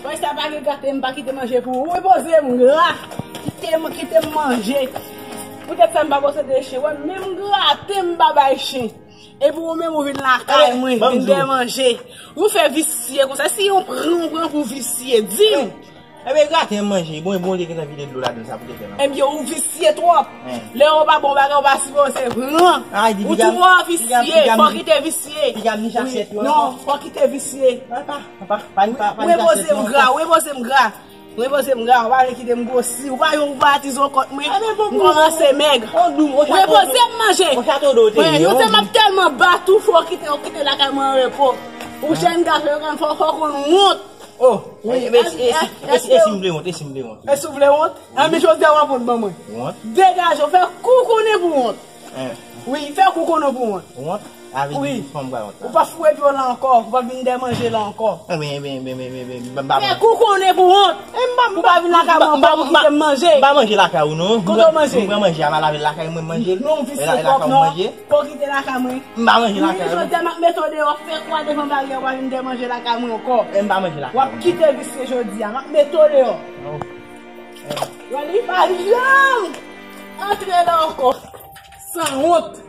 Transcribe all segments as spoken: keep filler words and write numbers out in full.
Wè sa pa gen grate, m pa kite manje pou ou. Repoze m gra. Kite m, kite m manje. Poutèt sa m pa poze de chen. Wè, menm grate m pa bay chen. Epi ou menm ou vin lakay mwen, vin dè manje. Ou fè visye konsa. Si yon pran, ou pran pou visye. Di m. Ebyen, grate m manje. Bon, bon, li gentan vide dlo ladan, sa pou te fè nan. Ebyen, ou visye twòp. Lè ou pa bon bagay, ou pa sipoze pran. Ou twò visye. Fò kite visye. Piga m ni chasyèt yo. Non, fò kite visye. Pa, pa, pa, pa, pa, pa ni chasyèt yo. Repoze m gra, repoze m gra. Repoze m gra, ou pa vle kite m gwosi. Ou pa yon, ou pa atizon kont mwen. M kòmanse mèg. Repoze m manje. Yon se m ap tèlman bat ou, fò kite, ou kite lakay mwen an repo. Ou jèn gason, yo konn fò, fò konn wont. Oh, e si m vle wont, e si m vle wont. E si w vle wont? Anben, jodi a w ap wont ban mwen. Wont? Degaje w, fè kou konnen pou wont. Wi, fè kou konnen pou wont. Wont? Avè di fanm pa wont la. Ou pa foure pye w la ankò, ou pa vin dè manje la ankò. Enben, enben, enben, enben, enben, m pa manje. Fè kou konnen pou wont. Ou pa vin lakay mwen ankò pou kite m manje. M pa manje lakay ou non. Kote w manje? M pran manje a, m al lave lakay mwen, m manje. Non, visye twòp non. Fò kite lakay mwen. M pa manje lakay ou. Jodi a m ap mete w deyò, fè kwa devan baryè, w pa vin dè manje lakay mwen ankò. M pa manje lakay ou. W ap kite visye jodi a, m ap mete w deyò. Wè li pa janm antre la ankò. Sanwont.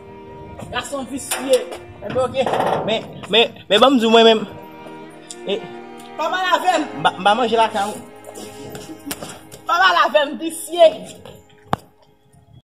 Gason visye. Enben, oke. Men, men, men, ban m di w mwen menm. E, pa pale avè m. M pa, m pa manje lakay ou. Pa pale avè m, visye.